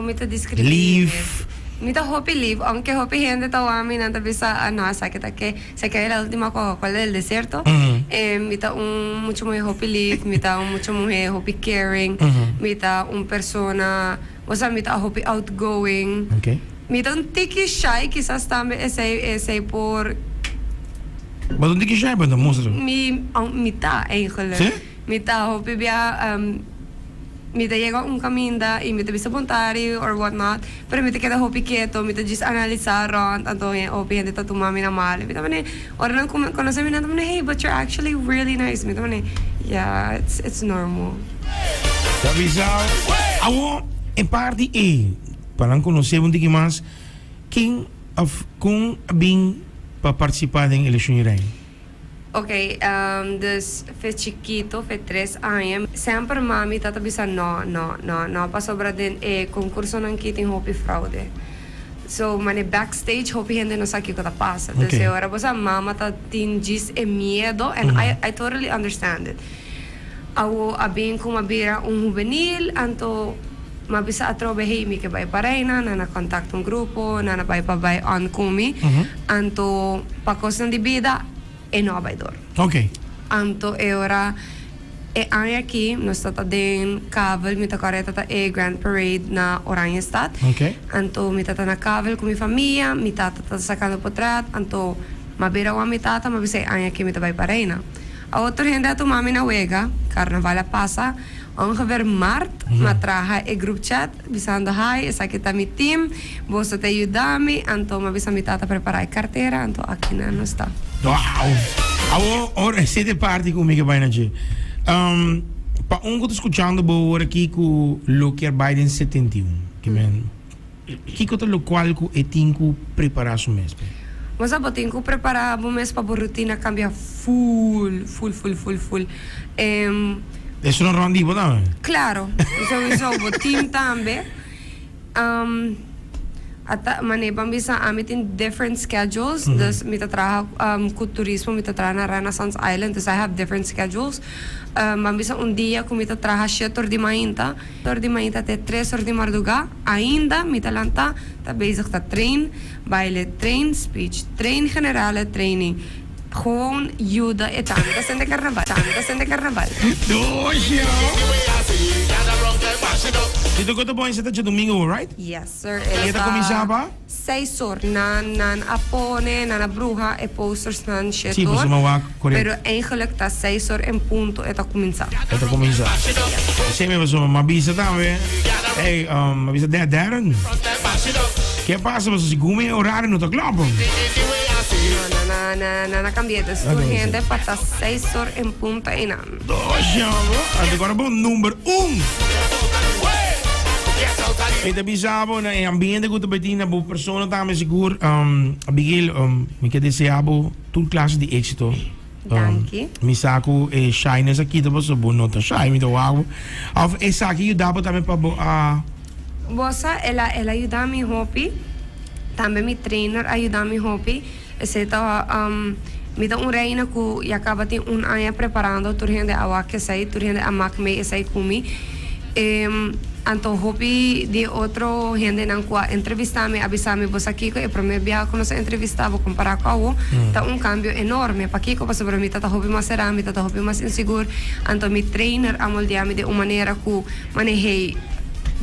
mi ta describi mi Lief. mes? Mi ta hopi lief, aunke hopi hende ta wak mi nan ta bisa ah no esaki ta ke se cree la ultima Coca-Cola del desierto. Mi ta un mucha muhe hopi lief, mi ta un mucha muhe hopi caring, mi ta un persona, osea mi ta hopi outgoing. Mi ta un tiki shy kisas tambe esei esei por. Bo ta un tiki shy bo ta mustra. Mi mi ta eigenlijk. Si? Mi ta hopi bia mi ta yega un kaminda y mi ta bisa bon tardi or what not pero mi ta keda hopi keto mi ta djis analisa rond anto hopi hende ta tuma mi na mal mi ta mane ora nan conoce mi nan ta mane hey but you're actually really nice mi ta mane yeah it's it's normal. Ta bisa awo e parti ey pa nan conoce bo un tiki mas ken of con a bin pa participa den eleccion di Reino? Ok, dus fe chikito, fe tres aña, semper mami ta ta bisa no, no, no, no, pasobra den e concursonan aki tin hopi fraude. So, mane backstage hopi hende no sa kiko ta pasa. Dus e ora bo sa mama ta tin djis e miedo and I I totally understand it. Awo a bin ku m'a bira un hubenil, anto m'a bisa atrobe hey mi ke bai pa Reina, nan a contact un grupo, nan a bai pa bai on ku mi, anto pa kosnan di bida e no a bai dor. Anto e ora e aña aki nos ta ta den Kavel, mi ta kòrda e ta ta e Grand Parade na Oranjestad, anto mi ta ta na Kavel ku mi famia, mi tata ta sakando potret, anto m'a bira wak mi tata, m'a bisa e aña aki mi ta bai pa Reina. A otro hende a tuma mi na wega, carnaval a pasa, ongeveer maart m'a traha e group chat bisando hi esaki ta mi team, boso ta yuda mi, anto m'a bisa mi tata prepara e cartera, anto aki nan nos ta. Wow! Awor ora esei ta e parti ku mi ke bai na dje. Pa un ku ta skuchando bo awor aki ku lo kier bai den 71, ke men. Kiko ta lokual ku e tin ku prepará su mes p'e? Bo sa bo tin ku prepará bo mes pa bo rutina kambia ful, ful, ful, ful, ful. Eso no rònt di bo tambe? Klaro, souiso bo tim tambe. Ata manera ban bisa ami tin different schedules, dus mi ta traha ku turismo, mi ta traha na Renaissance Island, dus I have different schedules. Ban bisa un dia ku mi ta traha shete or di mainta, Or di mainta te tres or di mardugá, ainda mi ta lantá, ta bezig ta train, baile train, speech train, generale training. Gewoon yuda e tanda ta sende carnaval, tanda ta sende carnaval. Doshi Si tu ta bon esei ta djadomingo, right? Yes sir, E ta kuminsá pa? Seis or. Nan nan a pone, nan a bruha e posters nan Sí, shetor, pasobra wak correcto. pero eigenlijk ta seis or en punto e ta cuminsa. E ta cuminsa. Esei mi pasobra m'a bisa tambe, ey, m'a bisa Der Darren, ke pasa pasobra segun mi e horario no ta klopt. No, nan a nan nan a cambia dus tur hende pa ta seis or en punto einan. Dos javo. Anto kora bo number un. E ta bisa bo na e ambiente ku ta bai tin na bo persona tambe sigur. Abigail, mi ke desea bo tur klase di éksito. Danki. Mi sa ku e shyness a kita pasobra bo no ta shy, mi ta wak bo. Of esaki yuda bo tambe pa bo a. Bo sa, el a el a yuda mi hopi. Tambe mi trainer a yuda mi hopi. Esei ta mi ta un reina ku ya kaba tin un aña preparando tur hende a wak esei, tur hende a mak mei esei ku mi. Anto hopi di e otro hendenan ku a entrevistá mi a bisa mi, Bo sa kiko, e promé biaha ku nos a entrevistá bo kompará ku awo, ta un kambio enorme. Pakiko? Pasobra mi ta ta hopi mas será, mi ta ta hopi mas insigur. Anto mi trainer a moldeá mi den un manera ku maneh'é,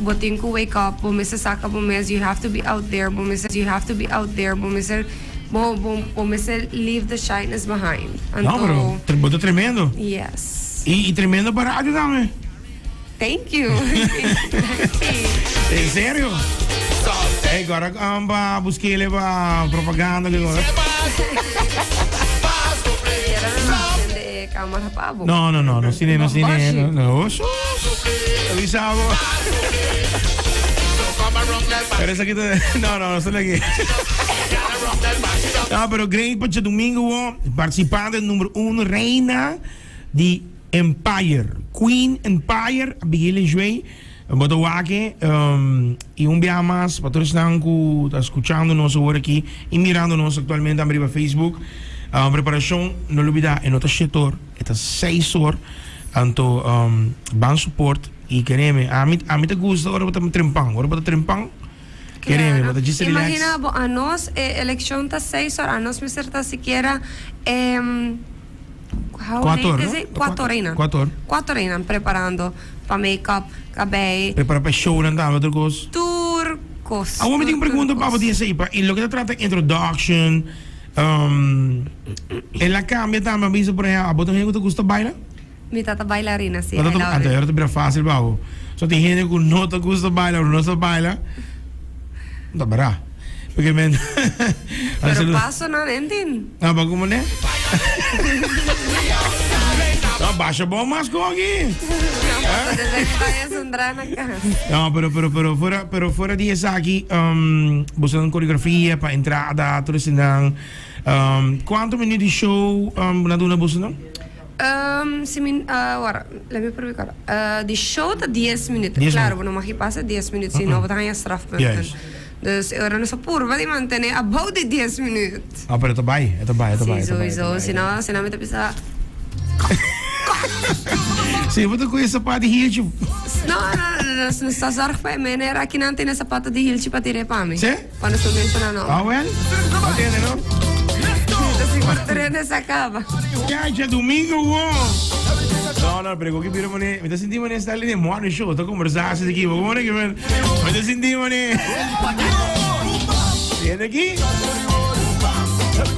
bo tin ku wake up, bo mester saka bo mes, you have to be out there, bo mester, you have to be out there, bo mester, bo, bo, bo mester leave the shyness behind. No, pero Anto, tre- bo ta tremendo. yes. I, i tremendo pa radio tambe. Thank you. Danki. En serio? Hey, agora pa buskele pa propaganda que agora. Siquiera no encende e cámara pa bo. No, no, no, no cine, no cine, no, no. Shush. Avisamos. Pero esaki ta, no, no, no sali aki. No, pero great pa djadomingo wo, participante numero uno, reina di Empire, Queen Empire, Abigail Lejuey, bo ta wak e, y un biaha mas pa tur esnan cu ta scuchando nos awor aki y mirando nos actualmente tambe riba Facebook, preparacion, no lubida e no ta shete or, e ta seis or, anto ban support. Y kereme, ami ami ta gusta ora bo ta trempan, ora bo ta trempan, kereme, bo ta djis relax. Imagina bo, anos e eleccion ta seis ora, anos mester ta sikiera how Cuatro late or, is no? it? Cuatro ora einan. Cuatro or. Cuatro ora einan preparando pa make up, cabei. Prepara pa e shownan tambe, otro cos. Tur cos. Awor mi tin un tur, tur pregunta pa bo cos. di esey, pa y loke ta trata introduction, el a cambia tambe, a bisa por ehempel, abo ta un hende cu ta gusta baila? Mi tata bailarina, si, Bo I tata, love anto it. ahora ta bira fácil pa bo. So tin hende ku no ta gusta baila of no sa baila, ta bara. Porque men, Pero pasonan en tin. Ah, pa como ne? No, basha bon mas ku aki. No, pero, pero, pero fuera, pero fuera di esaki, um, boso dan coreografia pa entrada, tur esnan. Um, cuanto minuut di show um, na duna boso nan? Si mi, wara, let me purbi kòrda. Di show ta dies minüt. Dies Klaro, minüt. bo no mag pasa dies minüt, si no bo ta haña strafpunten. Juist. Dus e ora nos a purba di mantené abou di dies minüt. Ah, pero e ta bai, e ta bai, e ta bai, Si, e ta bai, e ta sowieso. bai. Si no, si no mi ta bisa. Si bo ta ku e sapat di hieltje. No, no, no, nos nos ta zorg pa e meneer akinan tene sapato di hieltje pa tira e pa mi. Si? Pa nos no menshoná nomber. Ah, wel. A tende, no? Ta sigur tur hende sa kaba. Ya, djadumingo wo. No, no, pero ku bira mane, mi ta sinti mane sta den morning show, ta kombersá así aki, bo mane ki men, mi ta sinti mane. Tende aki?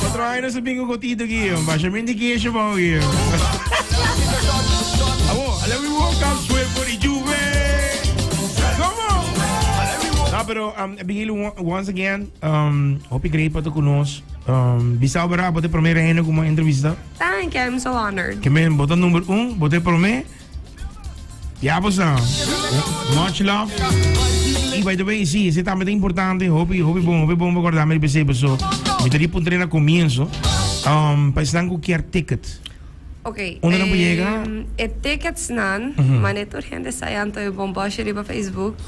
Otro aña nos ta bin ku gotito aki, basha mi indication pa aki. Awo, ale we woke up, swear for the Juve. Come on. No, pero Abigail, once again, hopi great pa ta ku nos. Bisa bo ra, bo ta e prome reina ku mi a entrevista. Thank you, I'm so honored. Ke men, bo ta number un, bo ta e prome. Ya bo sa. Much love. Y by the way, si, ese tambe ta importante. Hopi, hopi bon, hopi bon pa korda mi riba esei paso mi ta di puntra na comienzo. Pa esnan ku kier ticket. Ok, Unda nan por yega? e ticketsnan, mane tur hende sa ya anto e bon bòshi riba Facebook.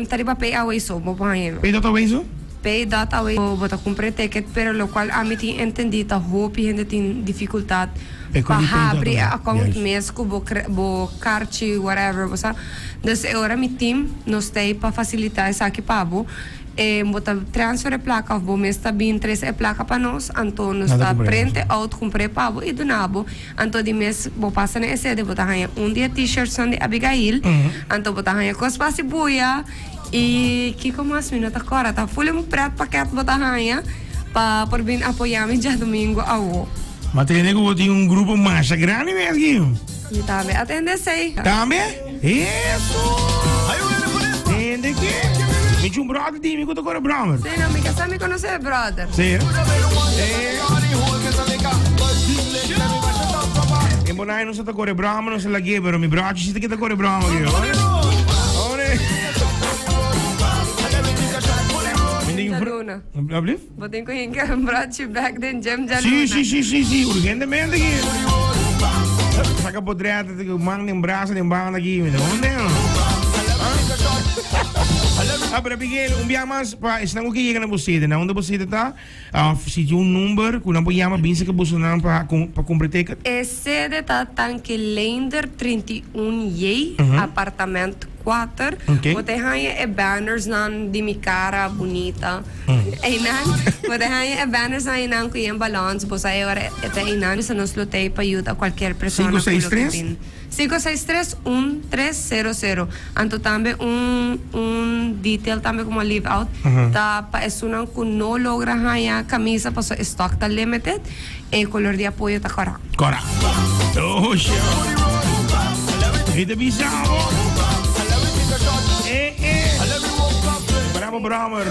Ta riba Pay Away so bo por haña. Pay dot away so? Pay dot away bo ta kumpra e ticket, pero lokual ami tin entendí ta hopi hende tin difikultat pa habri e account mes ku bo bo karchi whatever bo sa. Dus e ora mi team nos ta ei pa fasilitá esaki pa bo. Bo ta transfer e plaka of bo mes ta bin trese e plaka pa nos, anto nos ta print e out kumpr'é pa bo i duna bo. Anto di mes bo pasa na e sede bo ta haña un di e t-shirtsnan di Abigail, anto bo ta haña kos pa hasi buya i kiko mas mi no ta kòrda. Ta ful un pret pakèt bo ta haña pa por bin apoyá mi djadumingu awo. Ma tende ku bo tin un grupo masha grandi mes aki. Mi tambe a tende esei. Tambe? Eso! Tende ki? Mi cu un brother di mi cu ta core brommer. Sí, no, mi ke sa mi conoce e brother. Sí. Eh. En Bonaire no sa ta core brommer, no sa lag'é, pero mi brother si ta ke ta core brommer aki. Ore. Ore. Mi tin Djaluna. Alblief? Bo tin ku hinka un brochi bek den gym djaluna. Sí, sí, sí, sí, sí, urgentemente aki. Saka potret, man den brasa den banda aki, mi ta hunde. Ah, pero Abigail, un bia mas pa esnan ku ke yega na bo sede, na unda bo sede ta, of si tin un number ku nan por yama binse ke bosonan pa pa kumpra ticket. E sede ta Tanke Leender 31 J, apartament 4. Ok. Bo ta haña e bannersnan di mi kara bunita. Einan, bo ta haña e bannersnan einan ku yen balòns, bo sa e ora e ta einan, so nos lo ta ei pa yuda kualkier persona ku lo ke bin. 563 1300. Anto tambe un un detail tambe ku mi a leave out ta pa esunnan ku no logra haña kamisa pasobra e stock ta limited, e kolor di apoyo ta kòrá. Kòrá. Oh, shit. Mi ta bisa bo. Eh, eh. Bravo, brommer.